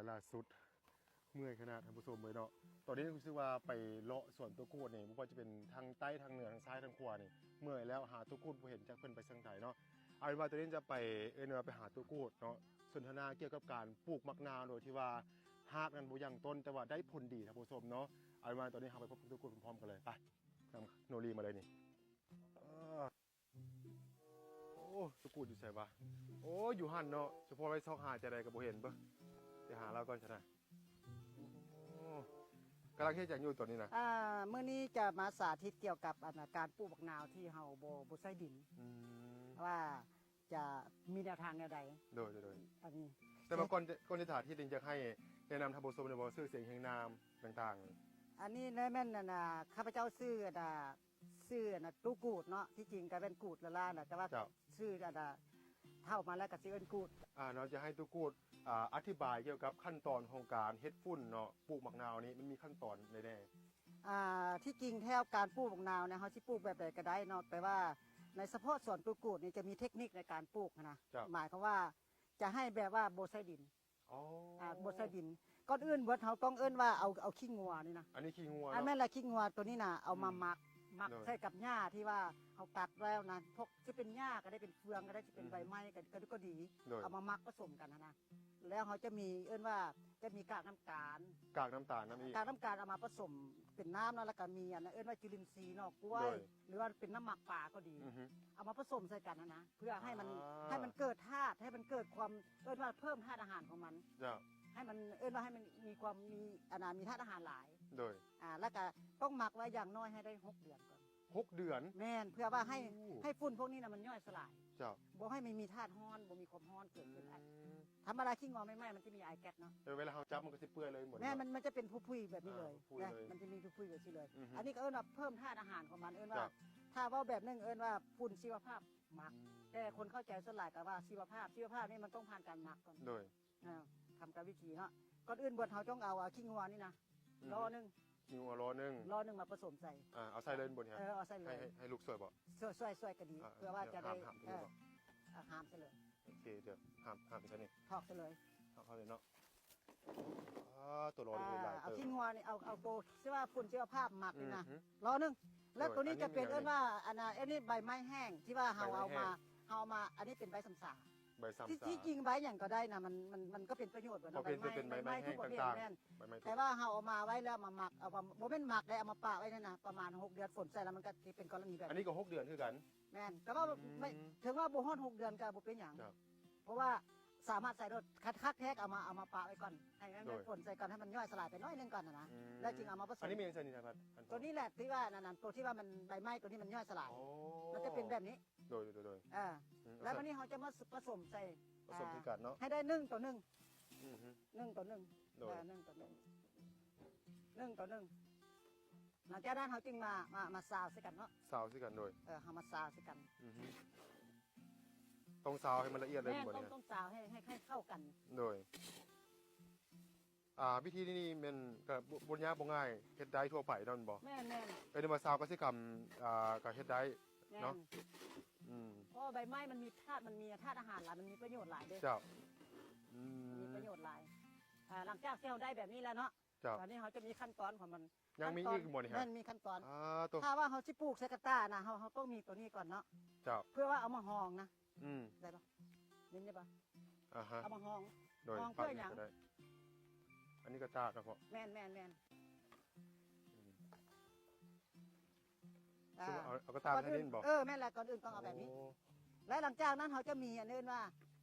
ຫຼ້າສຸດເມື່ອຍຂະໜາດ ທ່ານຜູ້ຊົມເອີຍເນາະ. ຕອນນີ້ຮູ້ສຶກວ່າໄປເລາະສວນຕົວກູດນີ້ ບໍ່ວ່າຈະເປັນທາງໃຕ້ ທາງເໜືອ ທາງຊ້າຍ ທາງຂວານີ້ ເມື່ອຍແລ້ວ ຫາຕົວກູດບໍ່ເຫັນ ຈັກເພິ່ນໄປທາງໃດເນາະ. ເອົາເປັນວ່າຕອນນີ້ຈະໄປ ເອີ້ນວ່າໄປຫາຕົວກູດເນາະ ສົນທະນາກ່ຽວກັບການປູກໝາກນາວ ໂດຍທີ່ວ່າຮາກນັ້ນບໍ່ຢັ້ງຕົ້ນ ແຕ່ວ່າໄດ້ຜົນດີ ທ່ານຜູ້ຊົມເນາະ. ເອົາເປັນວ່າຕອນນີ້ເຮົາໄປພົບກັບຕົວກູດພ້ອມໆກັນເລີຍ. ໄປ ນຳໂນລີມາເລີຍນີ້. ເອີ ໂອ້ ຕົວກູດຢູ່ໃສວະ? ໂອ້ ຢູ່ຫັ້ນເນາະ. ສະເພາະໄປຊອກຫາຈັ່ງໃດກໍບໍ່ເຫັນ. ເບິ່ງ ໄປຫາລາວກ່ອນຊະນະ. ໂອ້ ກຳລັງເຮັດຫຍັງຢູ່ຕອນນີ້ນະ? ອ່າ ມື້ນີ້ຈະມາສາທິດກ່ຽວກັບ ອັນ ການປູກໝາກນາວທີ່ເຮົາບໍ່ ບໍ່ໃຊ້ດິນ. ອືມ ວ່າຈະມີແນວທາງແນວໃດ? ໂດຍ ໂດຍ ໂດຍ. ອັນນີ້ ແຕ່ວ່າກ່ອນຈະ ກ່ອນຈະສາທິດນີ້ ຢາກໃຫ້ແນະນຳທ່ານຜູ້ຊົມໄດ້ບໍ່ ຊື່ສຽງຮຽງນາມຕ່າງໆ? ອັນນີ້ແມ່ນ ອັນ ອ່າ ຂ້າພະເຈົ້າຊື່ ອັນ ອ່າ ຊື່ ອັນນ່າ ຕູ້ກູດເນາະ. ທີ່ຈິງກໍແມ່ນກູດລະລານະ ແຕ່ວ່າ ເຈົ້າ ຊື່ ອັນນ່າ ເຖົ້າມາແລ້ວກໍຊິເອີ້ນກູດ. ອ່າ ເນາະ ຈະໃຫ້ຕູ້ກູດ ອ່າ ອະທິບາຍກ່ຽວກັບຂັ້ນຕອນຂອງການເຮັດຝຸ່ນເນາະ ປູກໝາກນາວນີ້ ມັນມີຂັ້ນຕອນໃດແດ່? ອ່າ ທີ່ຈິງແທ້ການປູກໝາກນາວນີ້ ເຮົາຊິປູກແບບໃດກໍໄດ້ເນາະ ແຕ່ວ່າໃນສະເພາະສວນຕູ້ກູດນີ້ ຈະມີເທັກນິກໃນການປູກນະ. ເຈົ້າ ໝາຍຄວາມວ່າຈະໃຫ້ແບບວ່າບໍ່ໃຊ້ດິນ. ອໍ ອ່າ ບໍ່ໃສ່ດິນ. ກ່ອນອື່ນເບິດເຮົາຕ້ອງເອີ້ນວ່າເອົາ ເອົາຂີ້ງົວນີ້ນະ. ອັນນີ້ຂີ້ງົວ ອ່າ ເນາະ. ແມ່ນລະ ຂີ້ງົວໂຕນີ້ນະ ເອົາມາ ອືມ ໝັກ ໝັກ ໂດຍ ໃສ່ກັບຫຍ້າທີ່ວ່າເຮົາຕັດແລ້ວນະ. ພວກຊິເປັນຫຍ້າກໍໄດ້ ເປັນເຟືອງກໍໄດ້ ຊິເປັນ ອືຮຶ ໃບໄມ້ກໍ ກໍ ກໍດີ ໂດຍ ເອົາມາໝັກປະສົມກັນຫັ້ນນະ. ແລ້ວເຮົາຈະມີ ເອີ້ນວ່າຈະມີກາກນ້ຳຕານ ກາກນ້ຳຕານນຳອີກ. ກາກນ້ຳຕານເອົາມາປະສົມເປັນນ້ຳເນາະ ແລ້ວກໍມີອັນນັ້ນ ເອີ້ນວ່າຈຸລິນຊີໜໍ່ກ້ວຍ ໂດຍ ຫຼືວ່າເປັນນ້ຳໝັກປາກໍດີ ອືຮຶ ເອົາມາປະສົມໃສ່ກັນຫັ້ນນະ ເພື່ອໃຫ້ມັນ ອ່າ ໃຫ້ມັນເກີດທາດ ໃຫ້ມັນເກີດຄວາມ ເອີ້ນວ່າເພີ່ມທາດອາຫານຂອງມັນ. ເຈົ້າ. ໃຫ້ມັນ ເອີ້ນວ່າໃຫ້ມັນມີຄວາມມີ ອັນນ່າ ມີທາດອາຫານຫຼາຍ. ໂດຍ. ອ່າ ແລ້ວກະຕ້ອງໝັກໄວ້ຢ່າງໜ້ອຍໃຫ້ໄດ້ຫົກເດືອນກ່ອນ. ຫົກເດືອນ? ແມ່ນ ເພື່ອວ່າໃຫ້ ໂອ້ ໃຫ້ຝຸ່ນພວກນີ້ນະມັນຍ່ອຍສະຫຼາຍ. ເຈົ້າ. ບໍ່ໃຫ້ມັນມີທາດຮ້ອນ ບໍ່ມີຄວາມຮ້ອນເກີດຂຶ້ນ. ອືມ. ທຳມະດາຂີ້ງົວໃໝ່ໆ ມັນຈະມີອາຍແກັສເນາະ. ເອີ ເວລາເຮົາຈັບມັນກໍຊິເປື່ອຍເລີຍໝົດເນາະ. ແມ່ນ ມັນ ມັນຈະເປັນຜຸຍໆແບບນີ້ເລີຍ. ອ່າ ຜຸຍໆເລີຍ. ນະ ມັນຈະມີຜຸຍໆແບບນີ້ເລີຍ. ອືຮຶ. ອັນນີ້ກໍເອີ້ນວ່າເພີ່ມທາດອາຫານຂອງມັນ ເອີ້ນວ່າ ເຈົ້າ ຖ້າເວົ້າແບບໜຶ່ງເອີ້ນວ່າຝຸ່ນຊີວະພາບໝັກ. ອືມ. ແຕ່ຄົນເຂົ້າໃຈສ່ວນຫຼາຍກໍວ່າຊີວະພາບ ຊີວະພາບນີ້ມັນຕ້ອງຜ່ານການໝັກກ່ອນ. ໂດຍ. ອ່າ ທຳການວິທີເນາະ ກ່ອນອື່ນເບິດເຮົາຕ້ອງເອົາ ອ່າ ຂີ້ງົວນີ້ນະ ອືມ ລໍ້ໜຶ່ງ ຂີ້ງົວລໍ້ໜຶ່ງ ລໍ້ໜຶ່ງມາປະສົມໃສ່. ອ່າ ເອົາໃສ່ເລີຍບໍນີ້? ເອີ ເອົາໃສ່ເລີຍ. ໃຫ້ ໃຫ້ລູກຊ່ວຍບໍ? ຊ່ວຍ ຊ່ວຍ ຊ່ວຍກໍດີ. ອ່າ ເພື່ອວ່າຈະໄດ້ ຫ້າມ ຫ້າມ ເອີ ຫ້າມໃສ່ເລີຍ. ໂອເຄ ເຈົ້າ ຫ້າມ ຫ້າມໃສ່ນີ້ ຖອກໃສ່ເລີຍ. ຖອກເຂົ້າເລີຍເນາະ. ອ່າ ໂຕລໍນີ້ຫຼາຍເຕີບ. ເອົາຂີ້ງົວນີ້ ເອົາ ເອົາໂຕທີ່ວ່າຝຸ່ນຊີວະພາບໝັກນີ້ນະ ລໍໜຶ່ງ. ແລ້ວໂຕນີ້ຈະເປັນ ເອີ້ນວ່າ ອັນນ່າ ອັນນີ້ໃບໄມ້ແຫ້ງທີ່ວ່າເຮົາເອົາມາ ເຮົາເອົາມາ ອັນນີ້ເປັນໃບຊຳສາ. ໃບຊຳສາ ທີ່ ທີ່ຈິງໃບຫຍັງກໍໄດ້ນະ ມັນ ມັນ ມັນກໍເປັນປະໂຫຍດເບິດເນາະ. ໃບໄມ້ ໃບໄມ້ ໃບໄມ້ທຸກປະເພດ ແມ່ນ ໃບໄມ້ ແຕ່ວ່າເຮົາເອົາມາໄວ້ແລ້ວມາໝັກ ເອົາມາ ບໍ່ແມ່ນໝັກເດ້ ເອົາມາປະໄວ້ນັ້ນນະ ປະມານຫົກເດືອນ ຝົນໃສ່ແລ້ວມັນກໍຊິເປັນກໍລະນີແບບ. ອັນນີ້ກໍຫົກເດືອນຄືກັນ. ແມ່ນ ແຕ່ວ່າ ອືມ ເຖິງວ່າບໍ່ຮອດຫົກເດືອນກໍບໍ່ເປັນຫຍັງ. ເຈົ້າ. ເພາະວ່າສາມາດໃສ່ໂດດ ຄັນຄັກແທ້ກໍເອົາມາ ເອົາມາປະໄວ້ກ່ອນ ໃຫ້ມັນ ໂດຍ ຝົນໃສ່ກ່ອນ ໃຫ້ມັນຍ່ອຍສະຫຼາຍໄປໜ້ອຍໜຶ່ງກ່ອນນະ. ອືມ ແລ້ວຈຶ່ງເອົາມາປະສົມ. ອັນນີ້ແມ່ນຫຍັງຊະນີ້ນະພັດ? ອັນ ໂຕນີ້ແຫຼະທີ່ວ່ານັ້ນ ໂຕທີ່ວ່າມັນໃບໄມ້ໂຕນີ້ມັນຍ່ອຍສະຫຼາຍ. ອໍ ມັນຈະເປັນແບບນີ້. ໂດຍ ໂດຍ ໂດຍ ເອີ ອືມ ແລ້ວບັດນີ້ເຮົາຈະມາປະສົມໃສ່ ປະສົມຄືກັນເນາະ ໃຫ້ໄດ້ໜຶ່ງຕໍ່ໜຶ່ງ. ອືຮຶ ໜຶ່ງຕໍ່ໜຶ່ງ. ໂດຍ ເອີ ໜຶ່ງຕໍ່ໜຶ່ງ ໜຶ່ງຕໍ່ໜຶ່ງ. ຫຼັງຈາກນັ້ນເຮົາຈຶ່ງມາ ມາ ມາຊາວໃສ່ກັນເນາະ. ຊາວໃສ່ກັນ ໂດຍ ເອີ ເຮົາມາຊາວໃສ່ກັນ. ອືຮຶ ຕ້ອງຊາວໃຫ້ມັນລະອຽດເລີຍ. ແມ່ນ ບໍ່ນີ້ ຕ້ອງ ຕ້ອງຊາວໃຫ້ ໃຫ້ ໃຫ້ເຂົ້າກັນ. ໂດຍ ອ່າ ວິທີນີ້ແມ່ນກໍບໍ່ ບໍ່ຍາກບໍ່ງ່າຍ ເຮັດໄດ້ທົ່ວໄປເນາະ ແມ່ນບໍ່? ແມ່ນໆ. ເອີ້ນວ່າຊາວກະສິກຳ ອ່າ ກໍເຮັດໄດ້ເນາະ. ແມ່ນ ອືມ ເພາະວ່າໃບໄມ້ມັນມີທາດ ມັນມີທາດອາຫານຫຼາຍ ມັນມີປະໂຫຍດຫຼາຍເດ້. ເຈົ້າ ອືມ ມີປະໂຫຍດຫຼາຍ. ອ່າ ຫຼັງຈາກທີ່ເຮົາໄດ້ແບບນີ້ແລ້ວເນາະ. ເຈົ້າ ບາດນີ້ເຮົາຈະມີຂັ້ນຕອນຂອງມັນ. ຍັງມີອີກບໍ່ນີ້? ແມ່ນ ມີຂັ້ນຕອນ. ອ່າ ໂຕ ຖ້າວ່າເຮົາຊິປູກໃສ່ກະຕ່ານະ ເຮົາ ເຮົາຕ້ອງມີໂຕນີ້ກ່ອນເນາະ. ເຈົ້າ ເພື່ອວ່າເອົາມາຮອງນະ. ອືມ ໄດ້ບໍ່? ຍິນໄດ້ບໍ່? ອ່າຮະ ເອົາມາຮອງ. ໂດຍ ຮອງເພື່ອຫຍັງ? ອັນນີ້ກະຕ່າເນາະ. ແມ່ນໆໆ. ອືມ ເອົາ ເອົາກະຕ່າມາໃສ່ດິນບໍ່? ເອີ ແມ່ນແຫຼະ ກ່ອນອື່ນຕ້ອງເອົາແບບນີ້. ໂອ້ ແລະ ຫຼັງຈາກນັ້ນເຮົາຈະມີອັນເອີ້ນວ່າ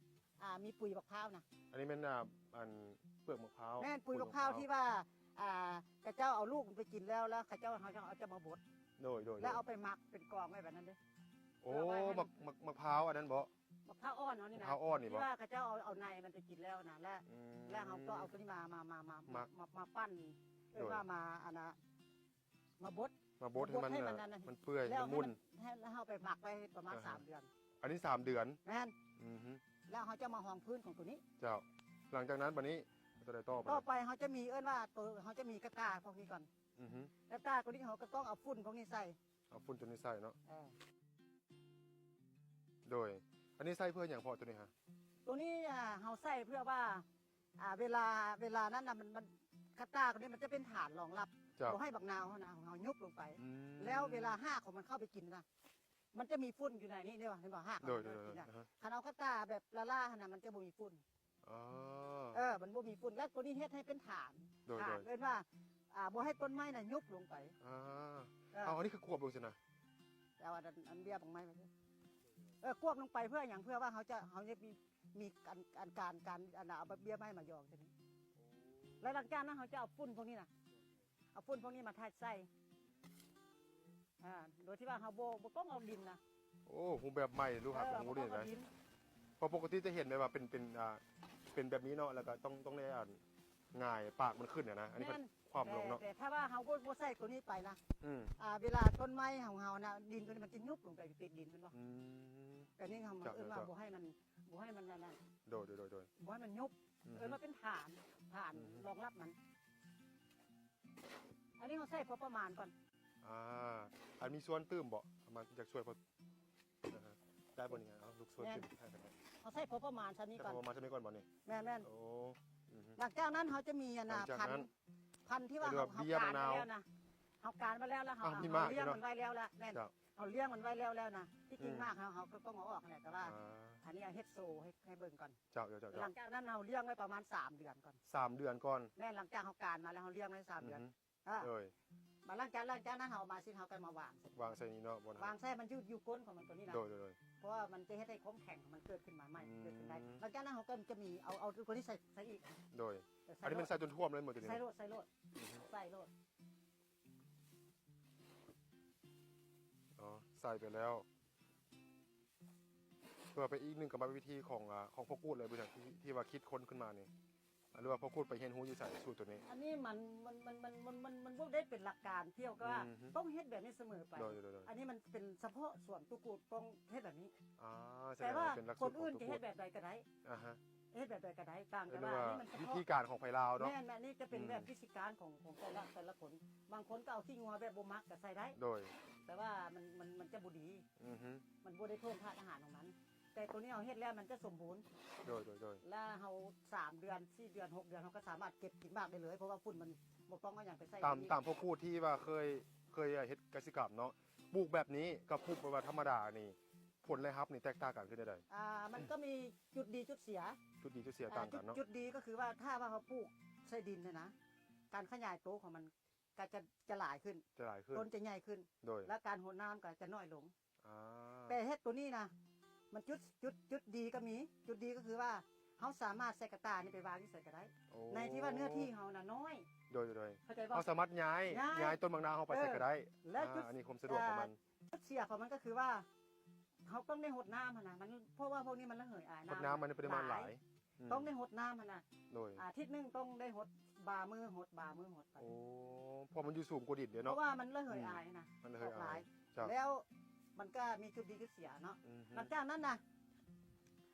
ອ່າ ມີປຸຍບັກພ້າວນະ. ອັນນີ້ແມ່ນ ອ່າ ອັນເປືອກບັກພ້າວ. ແມ່ນ ປຸຍບັກພ້າວທີ່ວ່າ ອ່າ ເຂົາເຈົ້າເອົາລູກມັນໄປກິນແລ້ວ ແລ້ວເຂົາເຈົ້າ ເຮົາຈະເອົາ ຈະມາບົດ. ໂດຍໆໆ. ແລ້ວເອົາໄປໝັກເປັນກອງໄວ້ແບບນັ້ນເດ້. ໂອ້ ໝັກ ໝັກ ໝັກພ້າວອັນນັ້ນບໍ່? ໝາກພ້າວອ່ອນເຮົານີ້ນະ ໝາກພ້າວອ່ອນນີ້ບໍ່? ທີ່ວ່າເຂົາເຈົ້າເອົາ ເອົາໃນມັນໄປກິນແລ້ວນະ ແລະ ອືມ ແລະເຮົາກໍເອົາໂຕນີ້ມາ ມາ ມາ ມາ ມາ ມາ ມາ ມາປັ່ນ ໂດຍ ເອີ້ນວ່າມາ ອັນນ່າ ມາບົດ ມາບົດໃຫ້ມັນ ໃຫ້ມັນ ອັນນັ້ນ ມັນເປື່ອຍ ແລ້ວໃຫ້ມັນໝຸ່ນ ໃຫ້ ແລ້ວເຮົາໄປໝັກໄວ້ປະມານ ອ່າຮະ ສາມເດືອນ. ອັນນີ້ສາມເດືອນ? ແມ່ນ. ອືຮຶ ແລ້ວເຮົາຈະມາຮອງພື້ນຂອງໂຕນີ້. ເຈົ້າ ຫຼັງຈາກນັ້ນບັດນີ້ເຮົາຈະໄດ້ຕໍ່ໄປ ຕໍ່ໄປເຮົາຈະມີ ເອີ້ນວ່າໂຕ ເຮົາຈະມີກະຕ່າພວກນີ້ກ່ອນ. ອືຮຶ ກະຕ່າໂຕນີ້ເຮົາກໍຕ້ອງເອົາຝຸ່ນພວກນີ້ໃສ່. ເອົາຝຸ່ນໂຕນີ້ໃສ່ເນາະ. ເອີ ໂດຍ ອັນນີ້ໃສ່ເພື່ອຫຍັງພໍ່ໂຕນີ້ຮະ? ໂຕນີ້ ອ່າ ເຮົາໃສ່ເພື່ອວ່າ ອ່າ ເວລາ ເວລານັ້ນນະ ມັນ ມັນ ກະຕ່າຕົວນີ້ມັນຈະເປັນຖານລອງຮັບ ເຈົ້າ ບໍ່ໃຫ້ບັກນາວເຮົານະ ຂອງເຮົາຍຸບລົງໄປ ອືມ ແລ້ວເວລາຮາກຂອງມັນເຂົ້າໄປກິນນະ ມັນຈະມີຝຸ່ນຢູ່ໃນນີ້ເດ້ ເຫັນບໍ່? ຮາກ ໂດຍ ມັນ ໂດຍ ໂດຍ ກິນນະ ອາຮະ ຄັນເອົາກະຕ່າແບບລ້າໆຫັ້ນນະ ມັນຈະບໍ່ມີຝຸ່ນ ອໍ ເອີ ມັນບໍ່ມີຝຸ່ນ ແລ້ວຕົວນີ້ເຮັດໃຫ້ເປັນຖານ ໂດຍ ຖານ ໂດຍ ເອີ້ນວ່າ ອ່າ ບໍ່ໃຫ້ຕົ້ນໄມ້ນະຍຸບລົງໄປ ອາ ເອີ ເອົາ ອັນນີ້ຄືຄວບລົງຊີ້ນະ ແຕ່ວ່າອັນ ອັນເບ້ຍບັກໄມ້ມັນ ເອີ ຄວບລົງໄປເພື່ອຫຍັງ? ເພື່ອວ່າເຮົາຈະ ເຮົາຈະມີ ມີອັນ ອັນການ ການ ອັນ ເອົາເບ້ຍໄມ້ມາຢອງຊີ້ນະ ແລ້ວຫຼັງຈາກນັ້ນເຮົາຈະເອົາຝຸ່ນພວກນີ້ນະ ເອົາຝຸ່ນພວກນີ້ມາຖ່າຍໃສ່ ອ່າ ໂດຍທີ່ວ່າເຮົາບໍ່ ບໍ່ຕ້ອງເອົາດິນນະ ໂອ້ ຮູບແບບໃໝ່ ລູກຫາ ເອີ ຂອງ ບໍ່ຕ້ອງເອົາດິນ ເພາະປົກກະຕິຈະເຫັນແບບວ່າເປັນ ເປັນ ອ່າ ເປັນແບບນີ້ເນາະ ແລ້ວກໍຕ້ອງ ຕ້ອງໄດ້ ອ່າ ຫງາຍປາກມັນຂຶ້ນນະ ອັນນີ້ ແມ່ນ ຄວ່ຳລົງເນາະ ແຕ່ ແຕ່ຖ້າວ່າເຮົາບໍ່ ບໍ່ໃສ່ຕົວນີ້ໄປນະ ອືມ ອ່າ ເວລາຕົ້ນໄມ້ຂອງເຮົານະ ດິນຕົວນີ້ມັນຈະຍຸບລົງໄປຕິດດິນ ແມ່ນບໍ່? ອືມ ແຕ່ນີ້ເຮົາ ເຈົ້າ ເອີ້ນວ່າ ເຈົ້າ ບໍ່ໃຫ້ມັນ ບໍ່ໃຫ້ມັນອັນນັ້ນ ໂດຍ ໂດຍ ໂດຍ ໂດຍ ບໍ່ໃຫ້ມັນຍຸບ ອືມ ເອີ້ນວ່າເປັນຖານ ຖານ ອືມ ຮອງຮັບມັນ ອັນນີ້ເຮົາໃສ່ພໍປະມານກ່ອນ ອ່າ ອັນມີສ່ວນຕື່ມບໍ່? ປະມານ ຢາກຊ່ວຍພໍ ໄດ້ບໍ່ນີ້? ເອົາລູກຊ່ວຍ ແມ່ນ ຕື່ມ ເຮົາໃສ່ພໍປະມານສ່ຳນີ້ກ່ອນ ໃສ່ພໍປະມານສ່ຳນີ້ກ່ອນບໍ່ນີ້? ແມ່ນໆ ໂອ້ ອືຮຶ ຫຼັງຈາກນັ້ນເຮົາຈະມີອັນນ່າ ຫຼັງຈາກນັ້ນ ພັນ ພັນທີ່ວ່າເຮົາ ເຮົາການມາແລ້ວນະ ເຮົາການມາແລ້ວ ແລ້ວເຮົາ ອ່າ ເຮົາລ້ຽງມັນໄວ້ແລ້ວລະ ແມ່ນ ເຈົ້າ ເຮົາລ້ຽງມັນໄວ້ແລ້ວແລ້ວນະ ທີ່ຈິງ ອືມ ໝາກເຮົາ ເຮົາກໍຕ້ອງເອົາອອກຫັ້ນແຫຼະ ແຕ່ວ່າ ອ່າ ອັນນີ້ເຮັດໂຊໃຫ້ ໃຫ້ເບິ່ງກ່ອນ ເຈົ້າ ເຈົ້າ ເຈົ້າ ເຈົ້າ ຫຼັງຈາກນັ້ນເຮົາລ້ຽງໄວ້ປະມານສາມເດືອນກ່ອນ ສາມເດືອນກ່ອນ ແມ່ນ ຫຼັງຈາກເຮົາການມາແລ້ວ ເຮົາລ້ຽງໄວ້ສາມເດືອນ ອືຮຶ ອ່າ ໂດຍ ບາດຫຼັງຈາກ ຫຼັງຈາກນັ້ນເຮົາເອົາມາຊິ ເຮົາກໍມາວາງໃສ່ ວາງໃສ່ນີ້ເນາະ ບ່ອນ ວາງໃສ່ມັນຢູ່ ຢູ່ກົ້ນຂອງມັນຕົວນີ້ນະ ໂດຍ ໂດຍ ໂດຍ ເພາະວ່າມັນຈະເຮັດໃຫ້ຄວາມແຂງຂອງມັນເກີດຂຶ້ນມາໃໝ່ ອືມ ເກີດຂຶ້ນໄດ້ ຫຼັງຈາກນັ້ນເຮົາກໍຈະມີ ເອົາ ເອົາຕົວນີ້ໃສ່ ໃສ່ອີກ ໂດຍ ໃສ່ ອັນນີ້ແມ່ນໃສ່ຈົນຖ້ວມເລີຍບໍ່ຕົວນີ້? ໃສ່ໂລດ ໃສ່ໂລດ ອືຮຶ ໃສ່ໂລດ ອໍ ໃສ່ໄປແລ້ວ ເພື່ອເປັນອີກໜຶ່ງກຳມະວິທີຂອງ ອາ ຂອງພໍ່ກູດເລີຍ ທີ່ ທີ່ວ່າຄິດຄົ້ນຂຶ້ນມານີ້ ຫຼືວ່າພໍ່ກູດໄປຮຽນຮູ້ຢູ່ໃສ ສູດຕົວນີ້? ອັນນີ້ມັນ ມັນ ມັນ ມັນ ມັນ ມັນ ມັນບໍ່ໄດ້ເປັນຫຼັກການກ່ຽວກັບວ່າ ອືຮຶ ຕ້ອງເຮັດແບບນີ້ສະເໝີໄປ ໂດຍ ໂດຍ ໂດຍ ອັນນີ້ມັນເປັນສະເພາະສ່ວນ ຕູກູດຕ້ອງເຮັດແບບນີ້ ອາ ແຕ່ວ່າຄົນອື່ນຈະເຮັດແບບໃດກໍໄດ້ ອາຮະ ເຮັດແບບໃດກໍໄດ້ ຕ່າງແຕ່ວ່າອັນນີ້ມັນສະເພາະ ວິທີການຂອງໃຜລາວເນາະ ແມ່ນ ແມ່ນ ນີ້ຈະເປັນ ອືມ ແບບວິທີການຂອງ ຂອງແຕ່ລະ ແຕ່ລະຄົນ ບາງຄົນກໍເອົາຂີ້ງົວແບບບໍ່ມັກກໍໃສ່ໄດ້ ໂດຍ ແຕ່ວ່າມັນ ມັນ ມັນຈະບໍ່ດີ ອືຮຶ ມັນບໍ່ໄດ້ເພີ່ມທາດອາຫານຂອງມັນ ແຕ່ຕົວນີ້ເຮົາເຮັດແລ້ວມັນຈະສົມບູນ ໂດຍ ໂດຍ ໂດຍ ແລ້ວເຮົາສາມເດືອນ ສີ່ເດືອນ ຫົກເດືອນ ເຮົາກໍສາມາດເກັບກິນໝາກໄດ້ເລີຍ ເພາະວ່າຝຸ່ນມັນບໍ່ຕ້ອງເອົາຫຍັງໄປໃສ່ ຕາມ ຕາມພໍ່ກູດທີ່ວ່າເຄີຍ ເຄີຍເຮັດກະສິກຳເນາະ ປູກແບບນີ້ກັບປູກແບບວ່າທຳມະດານີ້ ຜົນລາຍຮັບນີ້ແຕກຕ່າງກັນຄືແນວໃດ? ອ່າ ມັນກໍມີຈຸດດີຈຸດເສຍ ຈຸດດີຈຸດເສຍຕ່າງກັນເນາະ ຈຸດ ຈຸດດີກໍຄືວ່າ ຖ້າວ່າເຮົາປູກໃສ່ດິນຫັ້ນນະ ການຂະຫຍາຍໂຕຂອງມັນ ກໍຈະ ຈະຫຼາຍຂຶ້ນ ຈະຫຼາຍຂຶ້ນ ຕົ້ນຈະໃຫຍ່ຂຶ້ນ ໂດຍ ແລະ ການຫົດນ້ຳກໍຈະໜ້ອຍລົງ ອາ ແຕ່ເຮັດຕົວນີ້ນະ ມັນຈຸດ ຈຸດ ຈຸດດີກໍມີ ຈຸດດີກໍຄືວ່າ ເຮົາສາມາດໃສ່ກະຕ່ານີ້ໄປວາງຢູ່ໃສກໍໄດ້ ໂອ້ ໃນທີ່ວ່າເນື້ອທີ່ເຮົານະນ້ອຍ ໂດຍ ໂດຍ ໂດຍ ເຂົ້າໃຈບໍ່? ເຮົາສາມາດຍ້າຍ ຍ້າຍ ຍ້າຍຕົ້ນໝາກນາວເຮົາໄປໃສກໍໄດ້ ເອີ ແລະ ອ່າ ຈຸດ ອັນນີ້ຄວາມສະດວກຂອງມັນ ອ່າ ຈຸດເສຍຂອງມັນກໍຄືວ່າ ເຮົາຕ້ອງໄດ້ຫົດນ້ຳຫັ້ນນະ ມັນ ເພາະວ່າພວກນີ້ມັນລະເຫີຍອາຍນ້ຳ ຫົດນ້ຳມັນໃນປະລິມານຫຼາຍ ຫຼາຍ ອືມ ຕ້ອງໄດ້ຫົດນ້ຳຫັ້ນນະ ໂດຍ ອາທິດໜຶ່ງຕ້ອງໄດ້ຫົດ ບາມື້ຫົດ ບາມື້ຫົດໄປ ໂອ້ ເພາະມັນຢູ່ສູງກວ່າດິນເດ້ເນາະ ເພາະວ່າມັນລະເຫີຍອາຍນະ ອືມ ມັນລະເຫີຍອາຍ ອອກຫຼາຍ ເຈົ້າ ແລ້ວມັນກໍມີຈຸດດີຈຸດເສຍເນາະ ອືຮຶ ຫຼັງຈາກນັ້ນນະ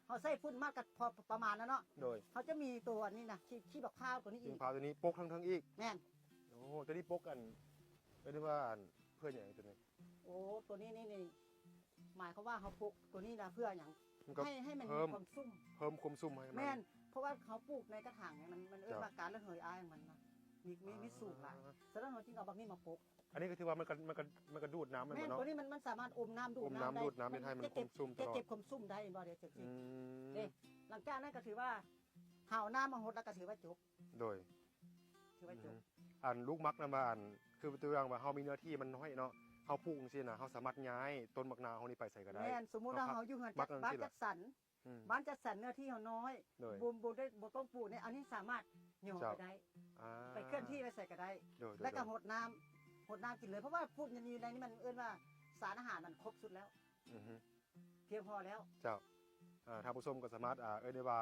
ເຮົາໃສ່ຝຸ່ນມາດກໍພໍປະມານແລ້ວເນາະ ໂດຍ ເຮົາຈະມີໂຕອັນນີ້ນະ ຂີ້ ຂີ້ບັກພ້າວໂຕນີ້ອີກ ຂີ້ບັກພ້າວໂຕນີ້ປົກທາງເທິງອີກ ແມ່ນ ໂອ້ ໂຕນີ້ປົກອັນ ເອີ້ນວ່າອັນ ເພື່ອຫຍັງໂຕນີ້? ໂອ້ ຕົວນີ້ນີ້ ນີ້ ໝາຍຄວາມວ່າເຮົາປົກຕົວນີ້ນະເພື່ອຫຍັງ? ໃຫ້ ໃຫ້ມັນມີຄວາມຊຸ່ມ ເພີ່ມຄວາມຊຸ່ມໃຫ້ມັນ ແມ່ນ ເພາະວ່າເຮົາປູກໃນກະຖາງນີ້ ມັນ ມັນເອີ້ນວ່າການລະເຫີຍອາຍຂອງມັນນະ ມີ ມີ ມີສູງຫຼາຍ ສະນັ້ນເຮົາຈຶ່ງເອົາບັກນີ້ມາປົກ ອັນນີ້ກໍຖືວ່າມັນກໍ ມັນກໍ ມັນກໍດູດນ້ຳແມ່ນບໍ່ເນາະ? ແມ່ນ ຕົວນີ້ມັນ ມັນສາມາດອົມນ້ຳດູດນ້ຳ ມັນຈະເກັບ ເກັບຄວາມຊຸ່ມຕະຫຼອດ ເກັບຄວາມຊຸ່ມໄດ້ ເຫັນບໍ່? ດຽວ ອືມ ເດ້ ຫຼັງຈາກນັ້ນກໍຖືວ່າເຮົາເອົານ້ຳມາຫົດແລ້ວກໍຖືວ່າຈົບ ໂດຍ ຖືວ່າຈົບ ອືມ ອັນລູກໝາກນຳວ່າ ອັນ ຄືຕົວຢ່າງວ່າເຮົາມີເນື້ອທີ່ມັນນ້ອຍເນາະ ເຮົາປູກຈັ່ງຊີ້ນະ ເຮົາສາມາດຍ້າຍຕົ້ນໝາກນາວເຮົານີ້ໄປໃສກໍໄດ້ ແມ່ນ ສົມມຸດວ່າເຮົາຢູ່ເຮືອນຈັດ ບ້ານຈັດສັນ ອືມ ບ້ານຈັດສັນເນື້ອທີ່ເຮົານ້ອຍ ໂດຍ ບໍ່ ບໍ່ໄດ້ ບໍ່ຕ້ອງປູກນີ້ ອັນນີ້ສາມາດຍໍໄປໄດ້ ເຈົ້າ ອ່າ ໄປເຄື່ອນທີ່ໄປໃສກໍໄດ້ ໂດຍ ໂດຍ ແລ້ວກໍຫົດນ້ຳ ຫົດນ້ຳກິນເລີຍ ເພາະວ່າປູກຢູ່ໃນນີ້ມັນເອີ້ນວ່າສານອາຫານມັນຄົບສຸດແລ້ວ ອືຮຶ ພຽງພໍແລ້ວ ເຈົ້າ ອ່າ ທ່ານຜູ້ຊົມກໍສາມາດ ອ່າ ເອີ້ນໄດ້ວ່າ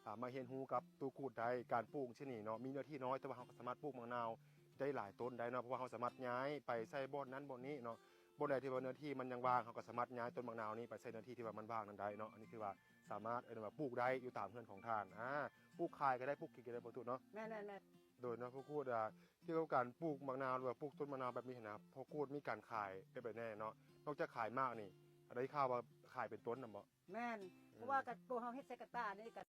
ອ່າ ມາຮຽນຮູ້ກັບຕູ້ກູດໄດ້ ການປູກຈັ່ງຊີ້ນີ້ເນາະ ມີເນື້ອທີ່ນ້ອຍ ແຕ່ວ່າເຮົາກໍສາມາດປູກໝາກນາວໄດ້ຫຼາຍຕົ້ນໄດ້ເນາະ ເພາະວ່າເຮົາສາມາດຍ້າຍໄປໃສ່ບ່ອນນັ້ນບ່ອນນີ້ເນາະ ບ່ອນໃດທີ່ວ່າເນື້ອທີ່ມັນຍັງວ່າງ ເຮົາກໍສາມາດຍ້າຍຕົ້ນໝາກນາວນີ້ໄປໃສ່ເນື້ອທີ່ທີ່ວ່າມັນວ່າງນັ້ນໄດ້ເນາະ ອັນນີ້ຖືວ່າສາມາດ ເອີ້ນໄດ້ວ່າປູກໄດ້ຢູ່ຕາມເຮືອນຂອງທ່ານ ອ່າ ປູກຂາຍກໍໄດ້ ປູກກິນກໍໄດ້ ບໍ່ຕູດເນາະ ແມ່ນໆໆ ໂດຍເນາະ ຜູ້ຄູດ ອ່າ ກ່ຽວກັບການປູກໝາກນາວ ຫຼືວ່າປູກຕົ້ນໝາກນາວແບບນີ້ຫັ້ນນະ ພໍ່ກູດມີການຂາຍແບບໃດແດ່ເນາະ? ນອກຈາກຂາຍໝາກນີ້ ໄດ້ຂ່າວວ່າຂາຍເປັນຕົ້ນນຳບໍ່? ແມ່ນ ອືມ ເພາະວ່າກັບໂຕເຮົາເຮັດໃສ່ກະຕ່ານີ້ກະ